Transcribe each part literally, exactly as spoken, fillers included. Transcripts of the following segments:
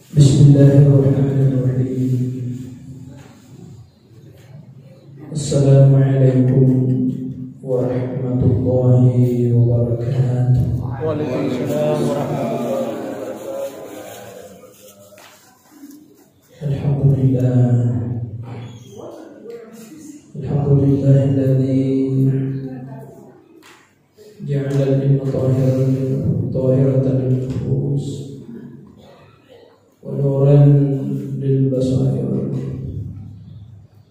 بسم الله الرحمن الرحيم. السلام عليكم ورحمة الله وبركاته. وعليكم السلام ورحمة الله وبركاته. الحمد لله. الحمد لله الذي جعل العلم طاهرا، طاهرة للنفوس، ونورا للبصائر،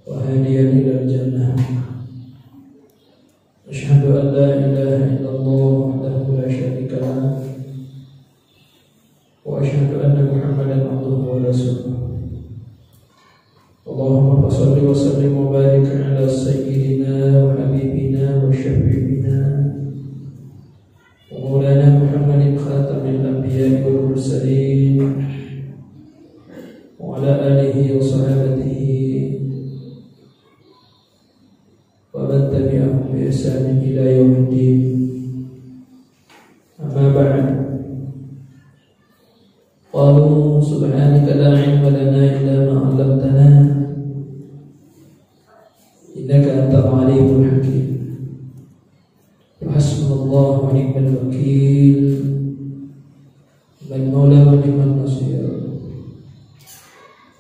وهاديا إلى الجنة. أشهد أن لا إله إلا الله وحده لا شريك له، وأشهد أن محمدا عبده ورسوله. اللهم فصل وسلم وبارك على سيدنا وحبيبنا وشفيعنا ومولانا محمد خاتم الأنبياء والمرسلين وعلى آله وصحابته ومن تبعهم بإحسان إلى يوم الدين. أما بعد. قالوا سبحانك لا علم لنا إلا ما علمتنا إنك أنت العليم الحكيم. فحسبنا الله ونعم الوكيل. نعم المولى ونعم النصير.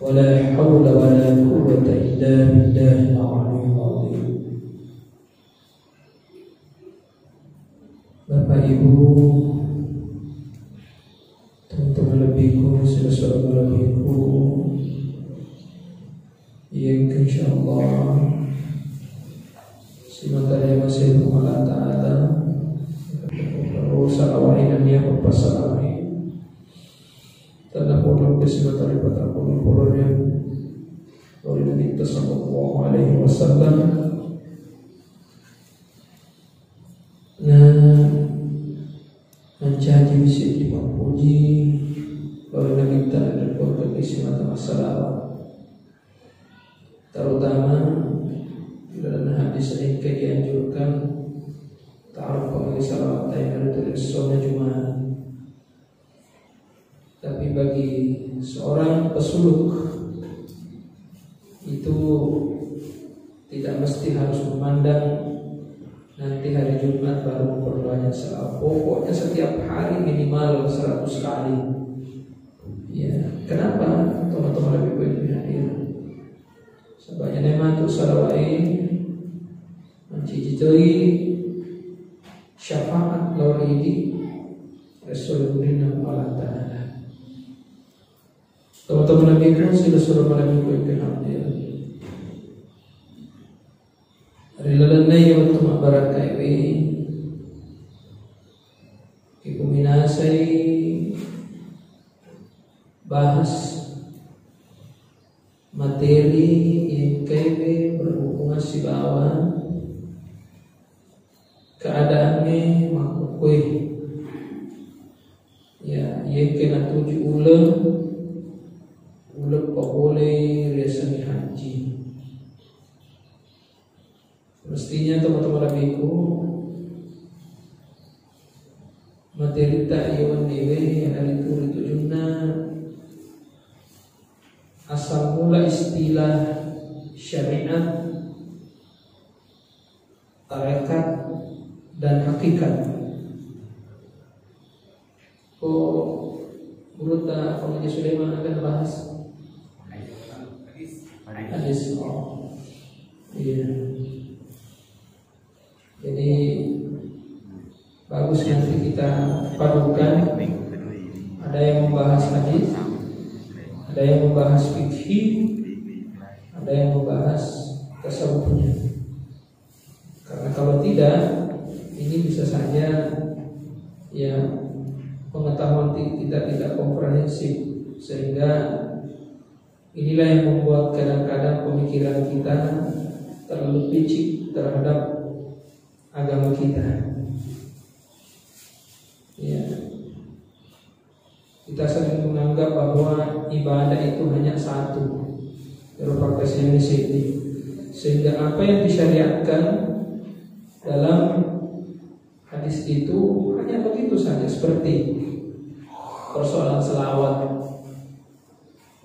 ولا حول ولا قوة إلا بالله العلي العظيم. Bapak Ibu, teman-teman lebihku, saudara-saudara lebihku, yang insyaallah simatara masih Allah Ta'ala, salawat dan ya pasalahi. Tanda pondok ke simatara patapuluh puluh yang oleh Nabi sallallahu alaihi wasallam. Nah, mancaji bisa dipappuji oleh Nabi Ta'ala dan keluarga isi mata masalah. Terutama dalam hadis yang dianjurkan ta'aruf pengemis salawat yang ada tulis sunnah Jumat. Tapi bagi seorang pesuluk itu tidak mesti harus memandang nanti hari Jumat baru memperbanyak salawat. Pokoknya setiap hari minimal seratus kali. Ya, kenapa teman-teman lebih baik hadir? Sebanyak lima ratus salawat ini mencicili syafaat lori di Rasulullah Allah Ta'ala. Teman-teman Nabi pun sudah suruh Nabi pun ke hadir. Ri lalenna iya wettu mabbarakkaewe, iko minasai bahas materi engkaewe berhubungan sibawa keadaangnge makkukkoe. Ya, iyakke natuju uleng, uleng papole riasengnge haji. Mestinya teman-teman nabiku, materita iya wenniwe, iyanaritu ritujunna asal mula istilah syariat, tarekat, dan hakikat. Ko gurutta Pak Haji Sulaiman akan bahas hadis. Oh. Iya. Jadi bagus nanti kita padukan. Ada yang membahas hadis, ada yang membahas fikih, ada yang membahas tasawufnya. Karena kalau tidak, ini bisa saja, ya, pengetahuan ti-, kita tidak komprehensif, sehingga inilah yang membuat kadang-kadang pemikiran kita terlalu picik terhadap agama kita. Ya. Kita sering menganggap bahwa ibadah itu hanya satu, berupa Kristen di sini. Sehingga apa yang disyariatkan dalam hadis itu hanya begitu saja, seperti persoalan selawat.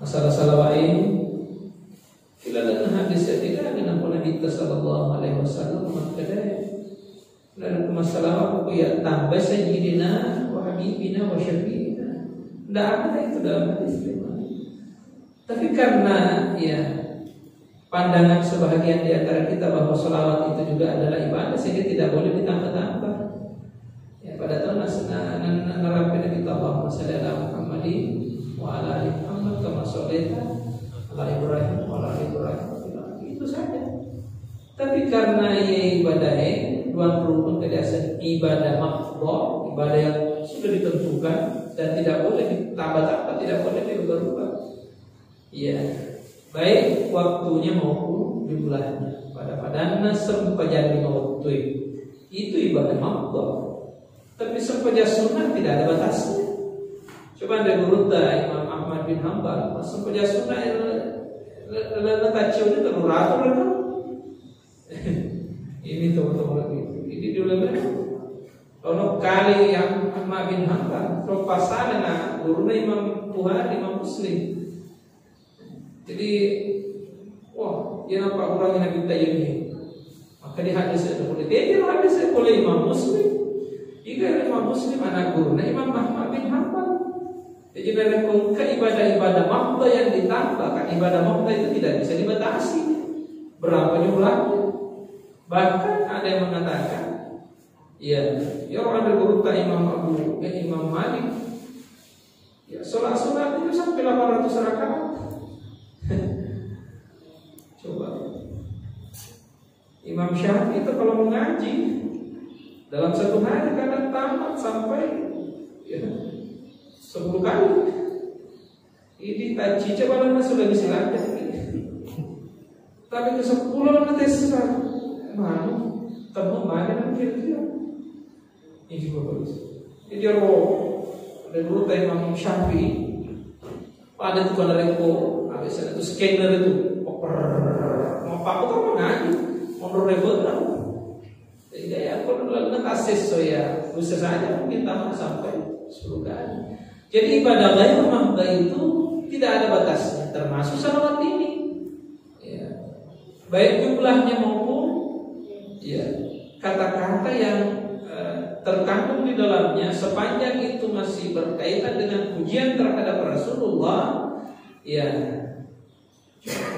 Masalah salawat ini, tidak ada hadis yang tidak ada Nabi kita sallallahu alaihi wasallam makkeda, dan masalah apa ya tambah sayyidina wa habibina wa syafi'ina. Tidak ada itu dalam hadis memang. Tapi karena ya pandangan sebahagian di antara kita bahwa salawat itu juga adalah ibadah, sehingga tidak boleh ditambah-tambah. Ya, pada tahun nas- na- na- na- narapi Nabi kita, Allahumma salli ala Muhammadin wa ala ali Muhammad kama sallaita ala Ibrahim wa ala ali Ibrahim fil alamin. Itu saja. Tapi karena ia ibadah, eh, dua rukun tadi asal ibadah mahdhah, ibadah yang sudah ditentukan dan tidak boleh ditambah-tambah, tidak boleh dirubah-rubah. Iya, baik waktunya maupun jumlahnya. Pada-padanna sempajang lima waktu itu ibadah mahdhah. Tapi sempajang sunnah tidak ada batasnya. Coba ada gurutta Imam Ahmad bin Hambal, pas sempajang sunnah, le- le- le- le- taccio itu terlalu ratu. Ini teman-teman lagi. Ini dulu kan. Ono kali yang Ahmad bin Hambal, to pasale na guruna Imam Bukhari, Imam Muslim. Jadi, wah, iya nappa urang Nabi ta ini. Maka di hadis itu boleh. Dia hadis itu boleh Imam Muslim. Jika Imam Muslim anak guruna Imam Ahmad bin Hambal. Jadi, narekko engka ibadah-ibadah mahdhah yang ditambahkan, ibadah mahdhah itu tidak bisa dibatasi berapa jumlahnya. Bahkan ada yang mengatakan, iya, ya ada gurutta Imam Abu, eh, Imam Malik. Ya, sholat sunat itu sampai delapan ratus rakaat. Coba. Imam Syafi'i itu kalau mengaji dalam satu hari kadang tamat sampai, ya, sepuluh kali. Ini tacci coba sudah bisa latihan. Tapi ke sepuluh nanti sesat. Mana? Temu mana nanti kira-kira? Ini juga bagus. Jadi, ero, ada gurutta Imam Syafi'i. Pada tu kan rekko, habis ada tu scanner itu. Oper. Mau pakai tu mana aja? Mau rebut kan? Sehingga ya, kalau dalam ases so ya, bisa saja mungkin tambah sampai sepuluh kali. Jadi, ibadah ghair mahdhah itu tidak ada batasnya, termasuk salawat ini. Ya. Baik jumlahnya maupun, ya, kata-kata yang, eh, terkandung di dalamnya, sepanjang itu masih berkaitan dengan pujian terhadap Rasulullah, ya,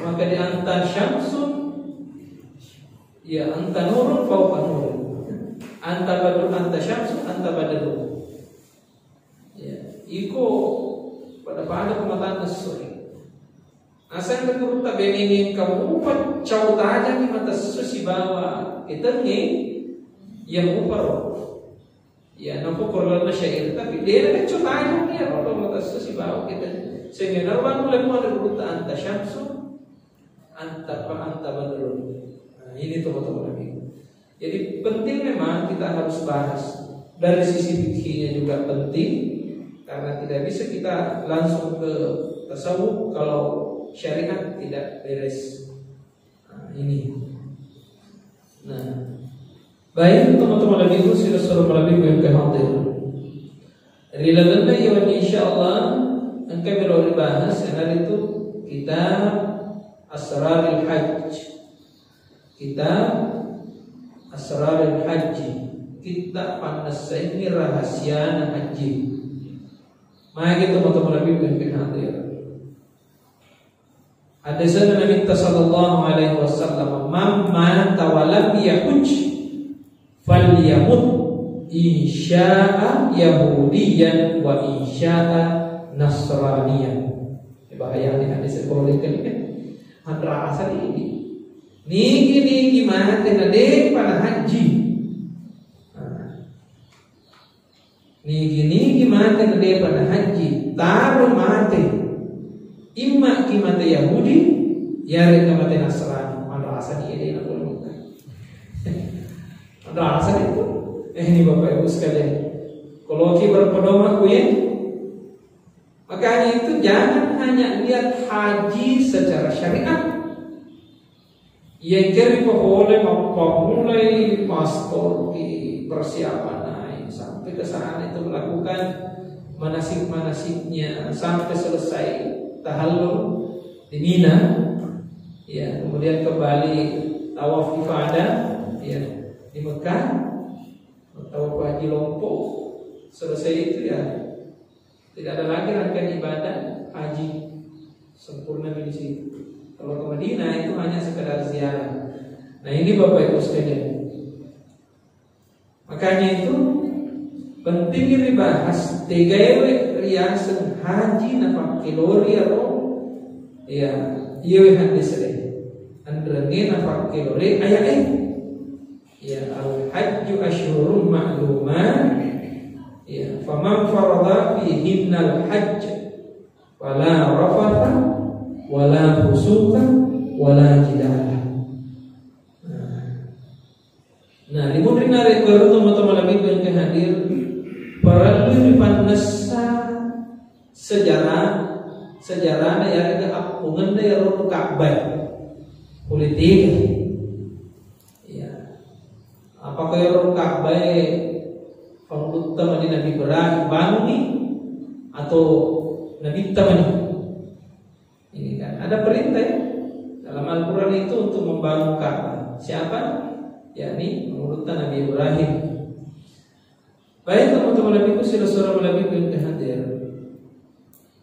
maka di anta syamsun, ya, anta nurun fauqa nur. Anta badrun, anta syamsun, anta badrun. Ya, iko pada-pada pematanna sore. Asal ke gurutta benengeng kamu mupa cau tajang di mata esso sibawa ketengnge, ya mupa ro. Ya, napa korona syair, tapi dena kan cau tajang ya ro mata esso sibawa ketengnge. Sehingga narwang mulai mulai gurutta anta syamsu, anta pa anta badrun. Nah, ini teman-teman lagi. Jadi penting memang kita harus bahas. Dari sisi fikihnya juga penting, karena tidak bisa kita langsung ke tasawuf kalau syariat tidak beres. Nah, ini. Nah, baik teman-teman lagi itu sudah suruh lebih yang hadir. Ri lalenna iya wenni, insyaallah, engka melo ribahas, iyanaritu kitab Asrarul Hajj. Kitab Asrarul Hajji. Kitta pannessaingngi rahasiana hajji. Magi teman-teman Nabi pimpin hadir. Hadisna Nabitta sallallahu alaihi wasallam, "Man mata wa lam yahuj falyamut in syaa yahudiyan wa in syaa nasraniyan." Bahaya ini hadis kalau dikali kan. Madrasah ini. Nigi-nigi mate na depa na haji. Nah. Nigi-nigi mate na depa na haji, taro mate. Imma ki mate Yahudi, yarega mate Nasrani. Madrasah dia dia nak ngomong. Madrasah itu. Eh, ini Bapak Ibu sekalian. Kalau ki berpedoman ku ya, makanya itu jangan hanya lihat haji secara syariat. Iya, engka ri pole mappamulai pastor ki persiapan naik sampai ke sana itu melakukan manasik-manasiknya sampai selesai. tahallul di Mina, ya, kemudian kembali tawaf ifadah, ya, di Mekah, tawaf haji lompo. Selesai itu, ya, tidak ada lagi rangkaian ibadah haji sempurna di situ. Kalau ke Madinah itu hanya sekedar ziarah. Nah, ini Bapak Ibu sekalian. Makanya itu penting dibahas, tegaewe riaseng haji napakkelori aro, ya, iyewe hadis e. Enrengnge napakkelori ayat e. Ya, al-hajju asyhurun ma'lumat. Ya, faman farada fihinnal hajj fala rafatha wala fusuqa wala jidala. Nah. Nah, limunri narekko ero tomatoa malebbi engka hadir, parellu ripannessa sejarah, sejarahna yarega appungenna ero Ka'bah. Politik. Ya. Apakah ero Ka'bah pangulutta mani Nabi Ibrahim bangunni atau Nabi Tamani? Ini kan ada perintah, ya, dalam Al-Quran itu untuk membangun Ka'bah. Siapa? Yakni pangulutta Nabi Ibrahim. Baik, teman-teman Nabiku, sila suara Nabiku yang hadir.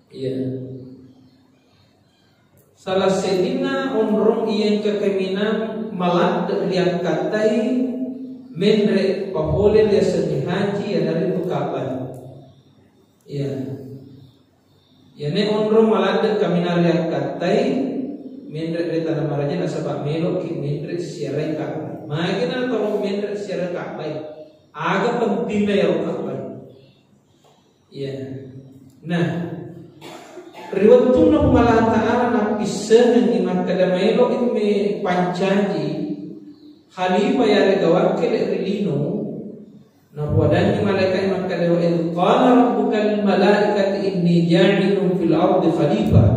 Iya. Salah sedina onrong iya engka kaminang maladde riakkattai menre papole riasengnge haji, iyanaritu Ka'bah. Iya. Iyane onrong maladde kaminang riakkattai menre ri Tanah Maraja nasaba meloki menre siarai Ka'bah. Magi na tau menre siarai Ka'bah? Aga pentingna iyaro Ka'bah? Iya. Nah, ri wettunna Puang Allah Ta'ala nappissengengngi makkeda maelo imme pancaji khalifah yarega wakkele ri lino, napoadanni malaika'e makkeda, "Wa idh qala rabbuka lil malaikati inni ja'ilun fil ardi khalifah."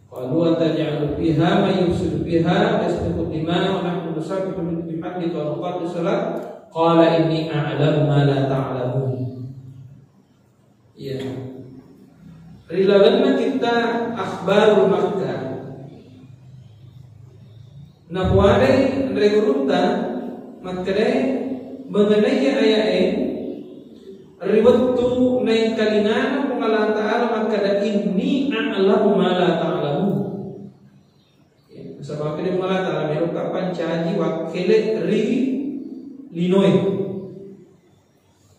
Qalu ataj'alu fiha man yufsidu fiha wa yasfiku dima wa nahnu nusabbihu bihamdika wa nuqaddisu lak. Qala inni a'lamu ma la ta'lamun. Iya. Ri lalenna kitta Akhbarul Makkah, napoadai anre gurutta makkedae mengenai aya'e, ri wettu naengkalingana Puang Allah Ta'ala makkeda, "Inni a'lamu ma la ta'lamun." Ya, nasaba makkeda Puang Allah Ta'ala, meloka pancaji wakkele ri linoe.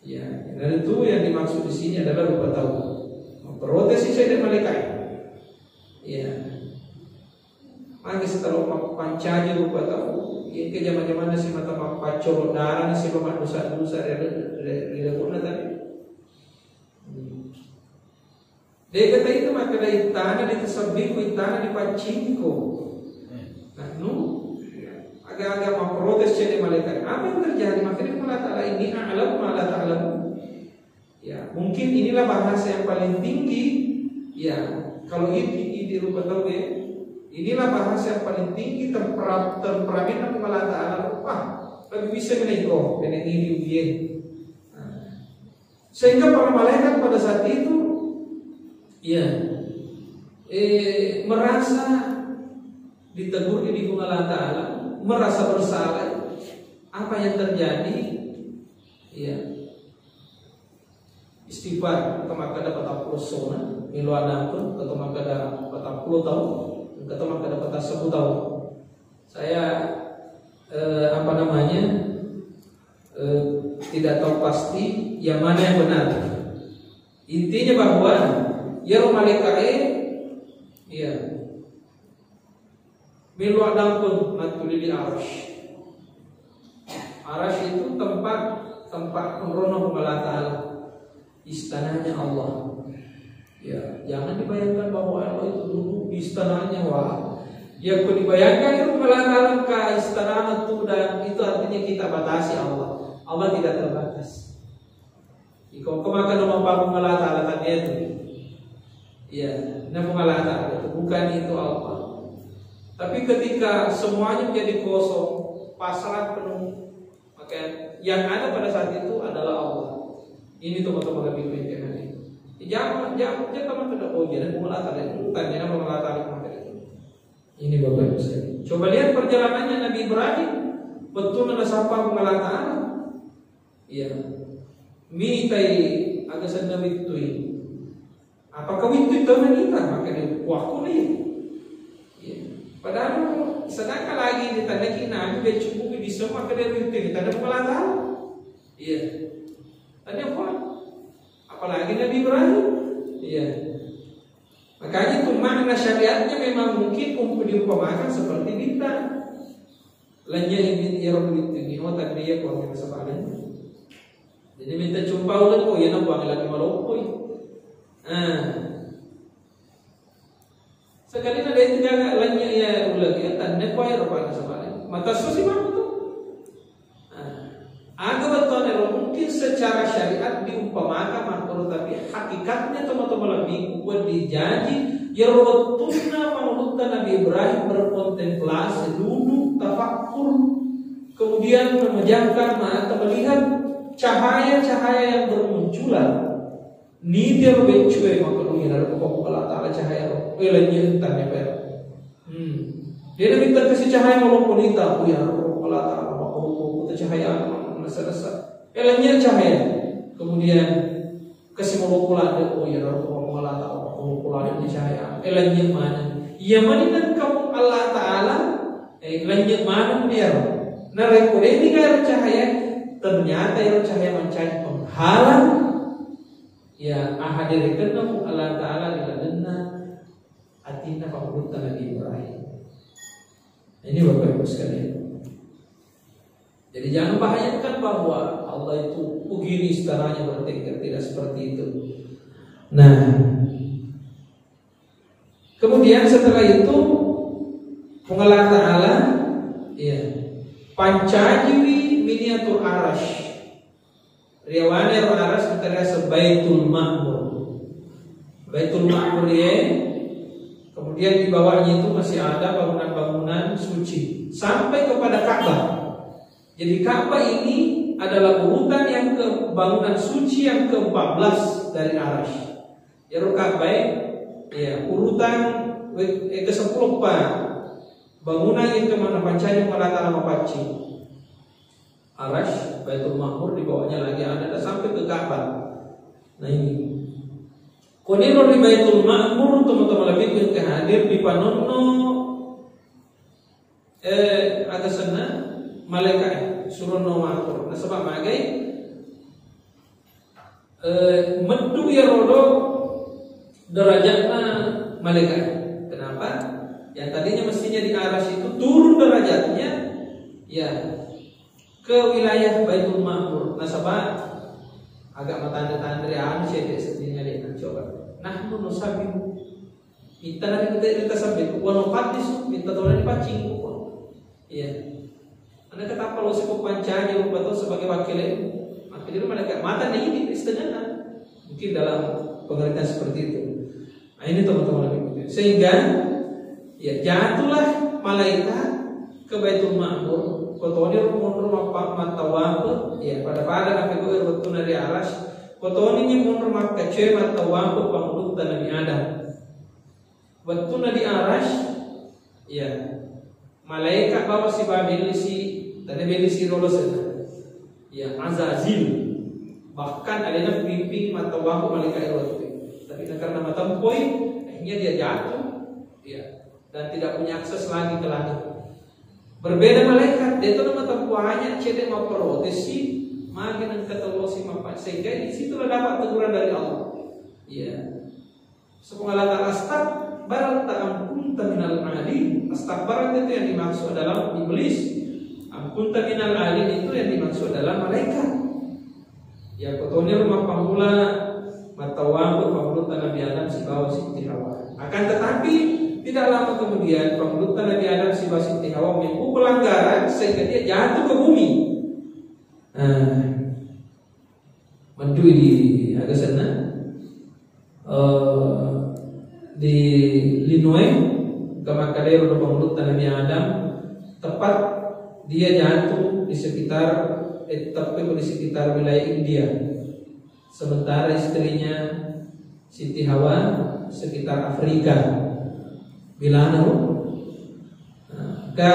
Ya, dan itu yang dimaksud di sini adalah rupa tau. Memprotes si sedde malaika'e. Ya. Magi setalo mappancaji rupa tau, iya ke jama-jamanna si mata mappaccolo darah, si mamadusa-dusa ri, ri, ri, ri, tadi. Hmm. De'ga taita makkeda ittana ditasabbiku, ittana dipaccingko. Nah, nu, agak-agak memprotes jadi malaikat. Apa yang terjadi? Makanya Allah Ta'ala, "Inni a'lamu ma la ta'lamun." Ya, mungkin inilah bahasa yang paling tinggi. Ya, kalau ini, ini rupa tau ya. Inilah bahasa yang paling tinggi tempera-, temperamenna Allah Ta'ala. Wah, lebih bisa meniko, dengan ini, iya. Nah. Sehingga para malaikat pada saat itu, ya, eh, merasa ditegur di Puang Allah Ta'ala, merasa bersalah. Apa yang terjadi? Ya, istighfar, atau makkeda patappulo sona, melo anampun, atau makkeda patappulo tahun, atau makkeda patasebbu tahun. Saya, eh, apa namanya, eh, tidak tahu pasti yang mana yang benar. Intinya bahwa iyaro malaika'e, iya, melo addampeng mattuli di Arasy. Arasy itu tempat, tempat onronna Puang Allah Ta'ala. Istananya Allah. Ya, jangan dibayangkan bahwa Allah itu dulu istananya, wah. Ya, kalau dibayangkan itu malah dalam ke istana itu, dan itu artinya kita batasi Allah. Allah tidak terbatas. Iko kemakan rumah panggung Allah Ta'ala tadi itu. Ya, namun Allah Ta'ala itu bukan itu Allah. Tapi ketika semuanya menjadi kosong, pasrah penuh, maka yang ada pada saat itu adalah Allah. Ini teman-teman lebih baik yang ada. Jam, jam, jam, kamu tidak, oh, jadi Puang Allah Ta'ala itu, tanya nama Puang Allah Ta'ala itu. Ini Bapak Ibu sekalian. Coba lihat perjalanannya Nabi Ibrahim, betul nasapa Puang Allah Ta'ala. Iya. Mitai aga senna wittui. Apakah wittui tau nanita? Maka dia kuaku nih. Iya. Padahal sedangkan lagi ditandaki Nabi dia cukupi bisa maka dia wittui. Tanda Puang Allah Ta'ala. Iya. Tanda apa? Apalagi Nabi Ibrahim. Iya. Makanya itu makna syariatnya memang mungkin um-, diumpamakan seperti bintang. Lanya ini iyaro duit ini, oh, tapi ya Puang kita sepadan. Jadi minta cumpa udah kok, ya, nah, Puang lagi malopoi. Nah, sekali ada itu jaga lanya ya ulang ya, tanda kok ya Puang sepadan. Mata susi mana tuh? Nah, aga bettuanna ro mungkin secara syariat diumpamakan makkoro, tapi hakikatnya teman-teman lebih kuat dijanji. Iyaro wettunna pangulutta Nabi Ibrahim berkontemplasi, duduk, tafakkur, kemudian memejamkan mata melihat cahaya-cahaya yang bermunculan. Niti ro beccue makkedungi narekko Puang Allah Ta'ala cahaya ro. Eh, lanynya entah ya, Pak. Hmm. Dia naminta kasih cahaya maloppo nita, oh ya, Puang Allah Ta'ala, makkedungi cahaya, nasa-nasa. Eh, lanynya cahaya. Kemudian kasih maloppo lade, oh ya, Puang Allah Ta'ala, makkedungi cahaya. Eh, lanynya mana? Iya, mana kamu Allah Ta'ala? Eh, lanynya mana dia? Narekko deni kaya cahaya, ternyata ya cahaya mencari penghalang. Ya, ahadirikenna Puang Allah Ta'ala ri lalenna atinna pangulutta Nabi Ibrahim. Ini Bapak Ibu sekalian. Jadi jangan bayangkan bahwa Allah itu begini istilahnya bertengkar, tidak seperti itu. Nah, kemudian setelah itu Puang Allah Ta'ala, ya, pancajiwi miniatur arash. Riawane ro arash engka riaseng Baitul Ma'mur. Baitul Ma'mur ye, kemudian di bawahnya itu masih ada bangunan-bangunan suci sampai kepada Ka'bah. Jadi Ka'bah ini adalah urutan yang ke, bangunan suci yang keempat belas dari arash. Iyaro Ka'bah, ya, urutan we-, eh, kesepuluh pa bangunan yang kemana pancajing Allah Ta'ala mapaccing. Arash, Baitul Ma'mur, di bawahnya lagi ada, ada sampai ke Ka'bah. Nah, ini. Koniro di Baitul Ma'mur, teman-teman lebih yang hadir di panonno, eh, ada sana malaikat, suruh no matur. Nasaba magai, eh, meddu iyarodo derajatna malaikat. Kenapa? Yang tadinya mestinya di arash itu turun derajatnya, ya, ke wilayah Baitul Ma'mur. Nasaba agak matanda-tanda anu cedde sedihnya deh, coba. Nahnu nusabbihu. Minta nabi minta, minta sampai wa nuqaddisu, minta tolong dipancing kok. Iya. Anda ketapa lo sih kok pancaji rupa tuh sebagai wakil ini. Makanya dia malaikat mata nih ini setengahnya. Mungkin dalam pengertian seperti itu. Nah, ini teman-teman lebih penting. Sehingga ya jatuhlah malaikat ke Baitul Ma'mur. Kotoni monro mappa mattawaf, ya pada-pada nabi gue waktu nari arash. Kotoni monro makkacoe mattawaf pangulutta Nabi Adam. Wettunna di arash, ya, malaikat bawa si babelisi, tadi belisi lolo sana. Ya, Azazil. Bahkan ada yang pimpin mata waktu malaikat itu. Tapi karena matempoi, akhirnya dia jatuh, ya, dan tidak punya akses lagi ke langit. Berbeda malaikat, dia itu nama tempo hanya cedek mau protesi, makin engkau sih mapan. Sehingga di situlah dapat teguran dari Allah. Ya. Subhanallah, astakbarta am kunta minal alin. Astakbarta itu yang dimaksud adalah iblis. Am kunta minal alin itu yang dimaksud adalah malaikat. Ya, kotoni rumah pangula matawang pangulutta Nabi Adam sibawa Siti Hawa. Akan tetapi tidak lama kemudian pangulutta Nabi Adam sibawa Siti Hawa melakukan pelanggaran sehingga dia jatuh ke bumi. Nah, Maddui di aga senna, eh, di Linoe, ke Makadero, di pangulutta Nabi Adam, tepat dia jatuh di sekitar, eh, tepat di sekitar wilayah India. Sementara istrinya Siti Hawa sekitar Afrika. Bilana, Bu? Nah, ka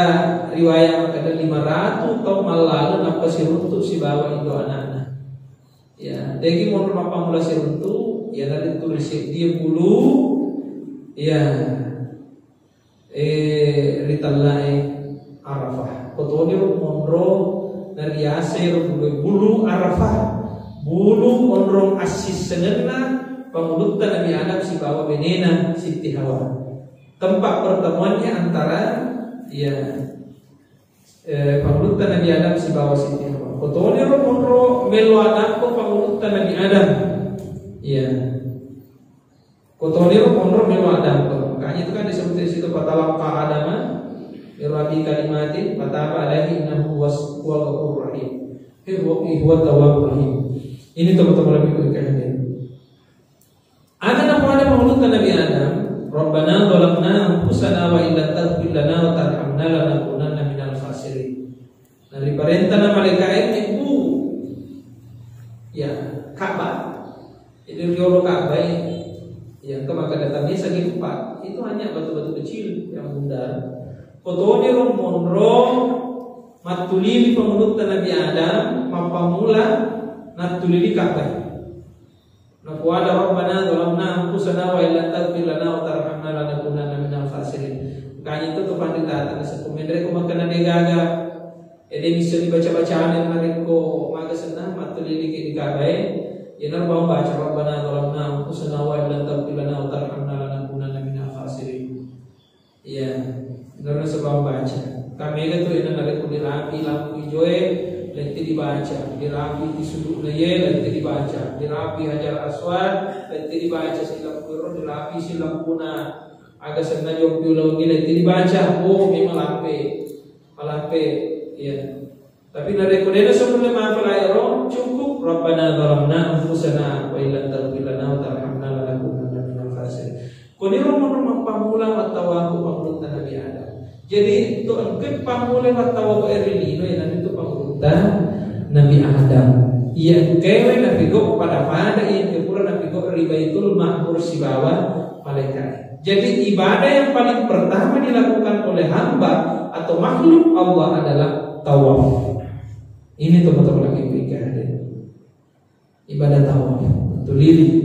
riwayat makkeda lima ratu taung mallalu nappa siruntu sibawa indo anana. Ya, degi monro mappammula siruntu, ya, dari tulis dia bulu, ya, eh, ritellae Arafah. Kotoniro monro nariasai ro bulu, bulu Arafah. Bulu onrong assissengenna pangulutta Nabi Adam sibawa benena Siti Hawa. Tempat pertemuannya antara, ya, eh, pangulutta Nabi Adam sibawa Siti Hawa. Kotoniro monro melo adampe pangulutta Nabi Adam. Ya. Kotoniro monro melo adampe. Makanya itu kan disebut di situ, "Fatalaqqa Adama min Rabbi kalimatin fataba alaihi innahu huwas-, huwal ghafurur rahim." Eh, huwa, huwa tawwabur rahim. Ini teman-teman lebih baik kan. Ada napoada pangulutta Nabi Adam, "Rabbana zalamna anfusana wa illam taghfir lana wa tarhamna lanakunanna minal khasirin." Nah, riparentana malaika'e mebbu, ya, Ka'bah. Jadi, riolo Ka'bah, ya, engka makkeda tania segi empat. Itu hanya batu-batu kecil yang bundar. Kotoniro monro mattulili pangulutta Nabi Adam, mappammula nattulili Ka'bah. Napoada, "Rabbana zalamna anfusana wa illam taghfir lana wa tarhamna lanakunanna minal khasirin." Makanya itu tuh panrita tana seppu menre ko makkeda degaga. Ede bisa dibaca-bacana narekko maga senna mattuliliki di Ka'bah. Yenaro bawang baca, "Rabbana zalamna anfusana wa illam taghfir lana wa tarhamna lanakunanna minal khasirin." Iya, bener sebab baca. Kamega tu ena narekko dirapi lampu ijoe, lette dibaca. Dirapi ti sudukna ye, lette dibaca. Dirapi Hajar Aswad, lette dibaca. Si lampu ro dirapi si lampuna. Aga senna jompi uleng ni, lette dibaca. Oh, memang lampe. Malampe. Iya. Tapi narekko dena semulle mapala ero, cukup, "Rabbana zalamna anfusana wa illam taghfir lana wa tarhamna lanakunanna minal khasirin." Koniro monro mappammula mattawaku pangulutta Nabi Adam. Jadi, to engke pammula mattawaku eri lino, iyanaritu pangulutta Nabi Adam. Iya engkewe napigau pada-pada iya engke pura napigau ri Baitul Ma'mur sibawa malaika'e. Jadi, ibadah yang paling pertama dilakukan oleh hamba atau makhluk Allah adalah tawaf. Ini teman-teman lagi berikan hadir. Ibadah tawaf, keliling.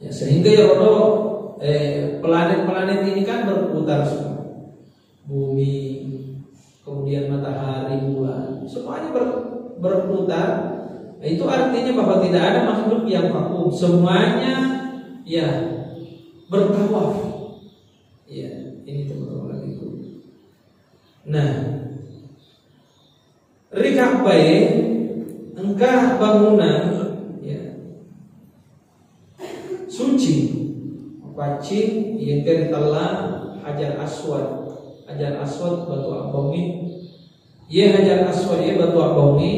Ya, sehingga ya Allah, eh, planet-planet ini kan berputar semua. Bumi, kemudian matahari, bulan, semuanya ber-, berputar. Itu artinya bahwa tidak ada makhluk yang vakum. Semuanya, ya, bertawaf. Ya, ini teman-teman lagi. Nah, ri Ka'bae engka bangunan, ya, suci, mapaccing, iya engka ritella Hajar Aswad. Hajar Aswad batu abbaungnge. Iya Hajar Aswad iya batu abbaungnge,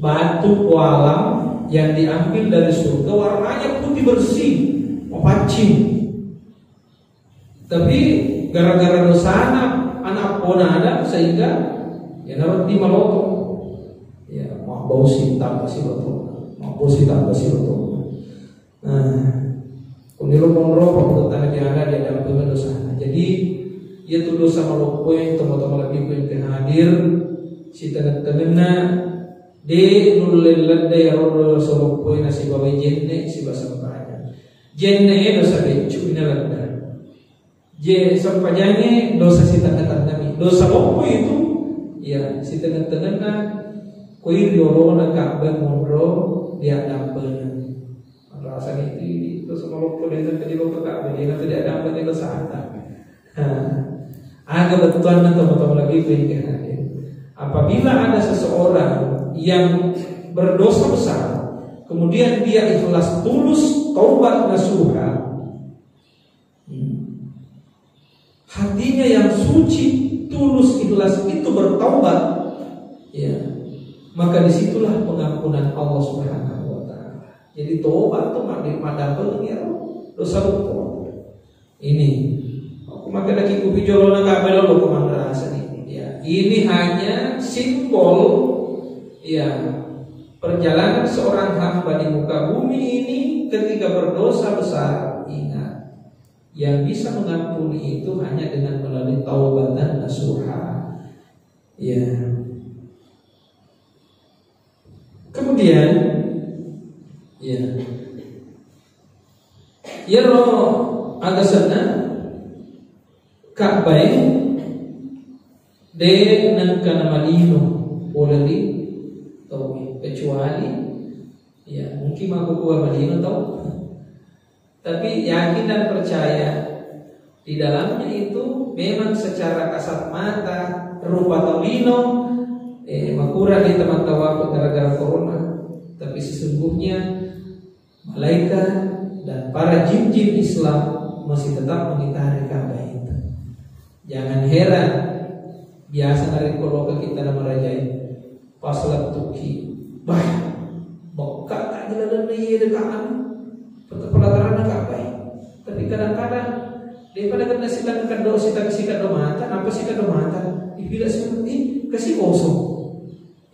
batu kuala yang diambil dari surga, warnanya putih bersih, mapaccing. Tapi gara-gara dosana anak pona ada sehingga ya nanti maloto. Ya, mabbausi tambah si loto. Mabbausi tambah si loto. Nah, kuniro monro pangulutta Nabi Adam dia dampengeng dosana. Jadi, iya tu dosa maloppoe, teman-teman lebih yang hadir, si tengen-tengenna, de nulle ledde ya rodo dosa loppoe nasibawai jenne, siba sempajang. Jenne dosa beccu, ini ledde. Je, sempajangnge dosa sitengnga-tengngami. Dosa loppo itu, ya, sitengnga-tengnganna koi riolona Ka'bah monro diaddampengeng. Rasanya itu, itu dosa maloppo dengan tadi loppo Ka'bah, dengan tadi addampengeng dosa ata. Nah, aga bettuanna teman-teman lebih baik ya. Apabila ada seseorang yang berdosa besar, kemudian dia ikhlas tulus taubat nasuha, Hmm. Hatinya yang suci, tulus, ikhlas itu bertaubat, ya, maka disitulah pengampunan Allah Subhanahu wa Ta'ala. Jadi, tobat tuh mak-, maddampengeng ya, dosa loppo. Ini, aku makan lagi kupi jolona kabel lo kemana rasanya ini. Ya, ini hanya simbol, ya, perjalanan seorang hamba di muka bumi ini ketika berdosa besar, ingat, yang bisa mengampuni itu hanya dengan melalui taubatan nasuha. Ya. Kemudian, ya, iyaro aga senna Ka'bae de nengka namalino pole ri tauwe, kecuali, ya, mungkin makkukua malino tau. Tapi yakin dan percaya, di dalamnya itu memang secara kasat mata, rupa tau lino, eh, makurang di teman tawafu gara-gara corona. Tapi sesungguhnya malaikat dan para jin-jin Islam masih tetap mengitari Ka'bah itu. Jangan heran, biasa narekko loka kita namarajai, pas lettuki, bah, bekka tak jelalenna iye dekaan, peta-, pelataranna Ka'bah. Tapi kadang-kadang, daripada kena sitang keddo, sitang sikaddo mata, napa sikaddo mata, dipilih sih, ih, kasih kosong.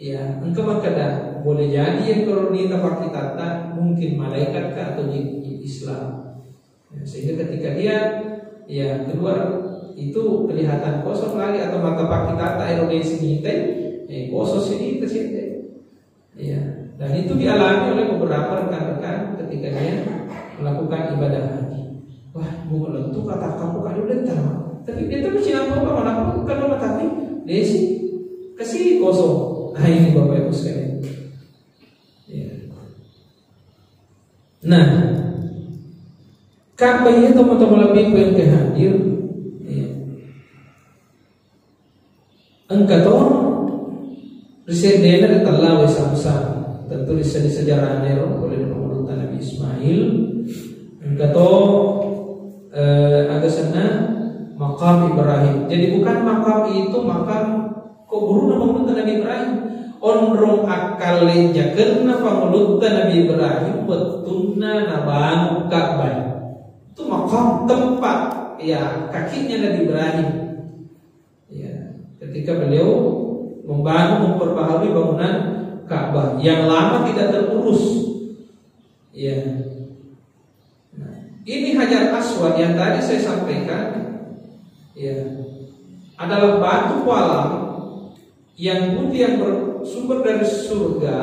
Ya, engka makkeda, boleh jadi yang koroni tapakkitatta mungkin malaikat ka atau jin Islam. Ya, sehingga ketika dia, ya, keluar itu kelihatan kosong lagi atau mata pakkitatta ero de sinitai, eh, kosong sini ke sini. Ya, dan itu dialami oleh beberapa rekan-rekan ketika dia melakukan ibadah haji. Wah, bunga lentu kata kamu kali udah tahu. Tapi dia tuh cina apa mana pun kan mata tapi desi kasih kosong. Nah, ini Bapak Ibu sekalian. Ya. Nah, Ka'bah iya tomatoa malebbi ku engka hadir. Ya. Engka to riseddena ri tella Wae Samsam. Tentu ri se-, ri sejarahna ero pole ri pangulutta Nabi Ismail. Engka to, eh, aga senna makam Ibrahim. Jadi bukan makam itu makam kuburuna pangulutta Nabi Ibrahim. Onrong akkallenjakenna pangulutta Nabi Ibrahim wettunna nabangun Ka'bah. Itu makam tempat, ya, kakinya Nabi Ibrahim. Ya, ketika beliau membangun, memperbaharui bangunan Ka'bah yang lama tidak terurus. Ya. Nah, ini Hajar Aswad yang tadi saya sampaikan, ya, adalah batu kuala yang putih yang bersumber dari surga,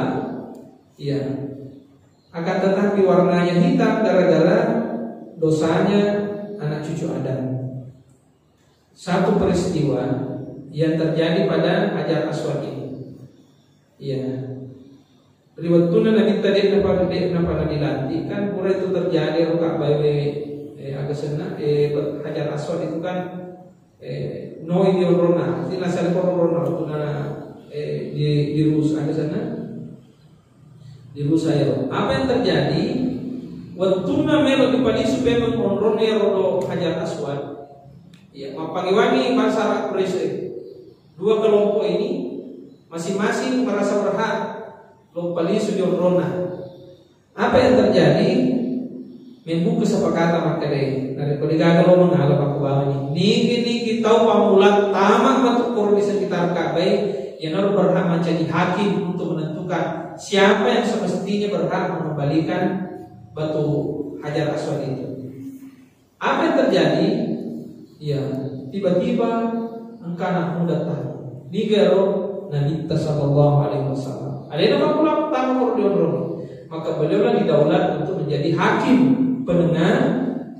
ya. Akan tetapi warnanya hitam gara-gara dosanya anak cucu Adam. Satu peristiwa yang terjadi pada Hajar Aswad ini. Iya. Ri wettunna Nabitta de'na pa-, de'na pada dilantik, kan pura itu terjadi ro Ka'bah, eh, aga senna, eh, Hajar Aswad itu kan, eh, noi di onronna, artinya sale ko onronna wettunna, eh, di, di Rus, aga senna. Di Musa ero. Apa yang terjadi? Wettunna melo dipalisu memang onronna ero do Hajar Aswad. Ya, mappagiwangi bangsa Arab Quraisy. Dua kelompok ini masing-masing merasa berhak lo palisu di onronna. Apa yang terjadi? Membuka kesepakatan makkeda, narekko degaga lo mengala pakkubawani. Nigi-nigi tau pammula tama matu koro di sekitar Ka'bah, iyanaro berhak menjadi hakim untuk menentukan siapa yang semestinya berhak mengembalikan batu Hajar Aswad itu. Apa yang terjadi? Ya, tiba-tiba engka anak muda tau. Nigaro Nabitta sallallahu alaihi wasallam. Alena makkula tama koro di onrong. Maka beliaulah didaulat untuk menjadi hakim penengah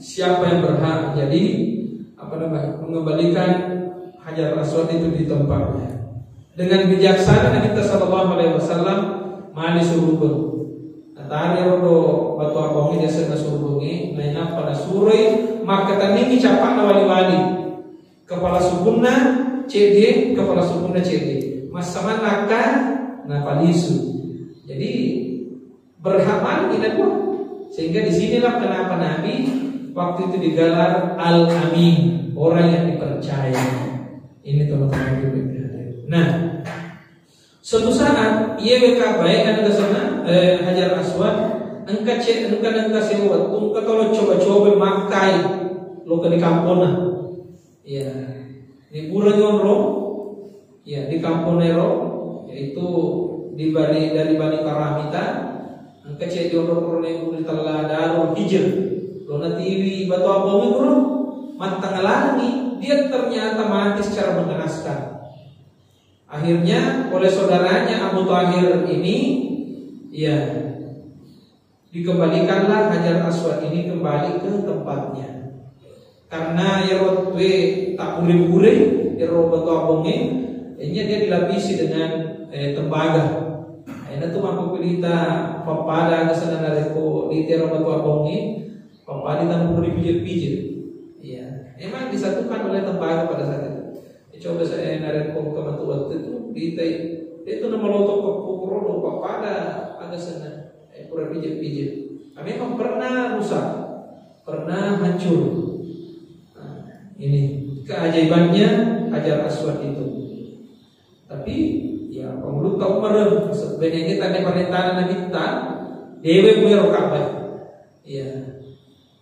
siapa yang berhak menjadi, apa namanya, mengembalikan Hajar Aswad itu di tempatnya. Dengan bijaksana Nabitta sallallahu alaihi wasallam mali surubeng. Natari ero do batu akongnge diasenna surubengnge, nainappa nasuroi makkatenningi capa'na wali-wali. Kepala sukunna cedde, kepala sukunna cedde. Massamanna akka napalisu. Jadi, berhak mani dua. Sehingga di sinilah kenapa Nabi waktu itu digelar Al-Amin, orang yang dipercaya. Ini teman-teman ibu yang hadir. Nah, suatu saat, iye weka baik ada sana, eh, Hajar Aswad, engka ce-, engka, engka sewa, engka tolo coba-coba makai, lo ke di kampona. Iya. Di Pura Nyonro, iya, di kampung Nero, yaitu di Bani, dari Bani Karamita, Engka ceddi onrong-onrong guru ri Tella Daru Hijr. Lo natiwi batu abbongnge guru, mattangalangi, dia ternyata mati secara mengenaskan. Akhirnya oleh saudaranya Abu Tahir ini, ya, dikembalikanlah Hajar Aswad ini kembali ke tempatnya. Karena iyaro wettue tabbure-bure iyaro batu abbongnge, akhirnya dia dilapisi dengan, eh, tembaga. Akhirnya tu makkukku dita pappada aga senna narekko dita iyaro batu abbongnge, pappada tabbure pije-pije. Iya, memang disatukan oleh tembaga pada saat itu. Coba saya narekko engka matu wettu tu, ditai, de tu namaloto ko puro do pappada aga senna, eh, pura pije-pije. Nah, memang pernah rusak, pernah hancur. Nah, ini keajaibannya Hajar Aswad itu. Tapi, ya, pangulutta Umar, sebenarnya tanda perintah Nabi ta, dewe punya Ka'bah. Iya.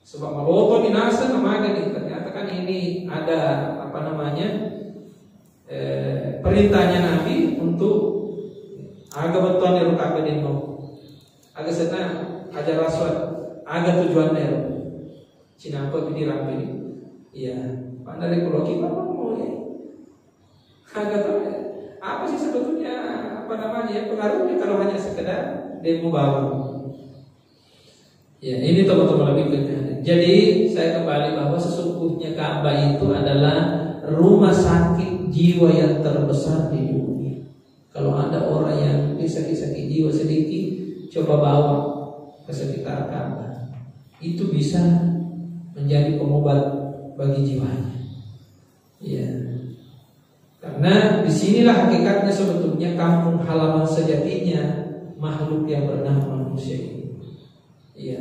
Sebab maloto ni naseng, namagani. Ternyata kan ini ada, apa namanya, eh, perintahnya Nabi untuk aga bettuanna ero Ka'bah denno. Aga senna Hajar Aswad, aga tujuanna ero. Cinampe tu dirampe ni. Iya. Pada rekologi apa mau ya? Aga tu, apa sih sebetulnya, apa namanya ya, pengaruhnya kalau hanya sekedar demo bawang? Ya, ini tokoh-tokoh lebih berikutnya. Jadi, saya kembali bahwa sesungguhnya Ka'bah itu adalah rumah sakit jiwa yang terbesar di dunia. Kalau ada orang yang sakit-sakit jiwa sedikit, coba bawa ke sekitar Ka'bah. Itu bisa menjadi pengobat bagi jiwanya. Ya. Karena disinilah hakikatnya sebetulnya kampung halaman sejatinya makhluk yang bernama manusia ini. Iya.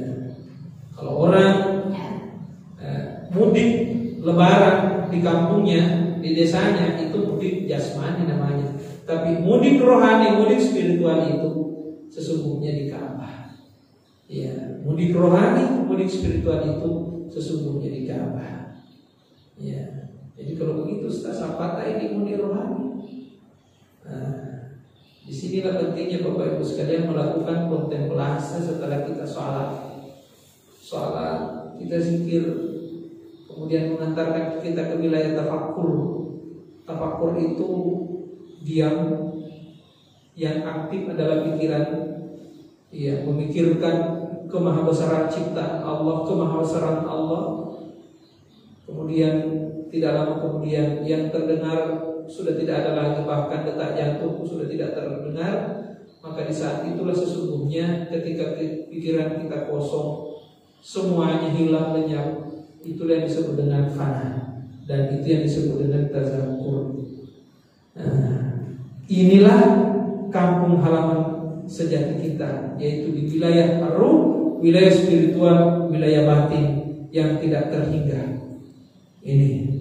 Kalau orang, eh, mudik lebaran di kampungnya, di desanya, itu mudik jasmani namanya. Tapi mudik rohani, mudik spiritual itu sesungguhnya di Ka'bah. Iya, mudik rohani, mudik spiritual itu sesungguhnya di Ka'bah. Ya, jadi kalau begitu, Ustaz, apa tadi di mudik rohani? Nah, disinilah pentingnya Bapak Ibu sekalian melakukan kontemplasi setelah kita sholat. Sholat, kita zikir, kemudian mengantarkan kita ke wilayah tafakkur. Tafakkur itu diam, yang aktif adalah pikiran. Iya, memikirkan kemahabesaran ciptaan Allah, kemahabesaran Allah. Kemudian, tidak lama kemudian, yang terdengar sudah tidak ada lagi, bahkan detak jantungku sudah tidak terdengar. Maka di saat itulah sesungguhnya ketika pi-, pikiran kita kosong, semuanya hilang lenyap, itulah yang disebut dengan fana. Dan itu yang disebut dengan tazakkur. Nah, inilah kampung halaman sejati kita, yaitu di wilayah ruh, wilayah spiritual, wilayah batin yang tidak terhingga. Ini.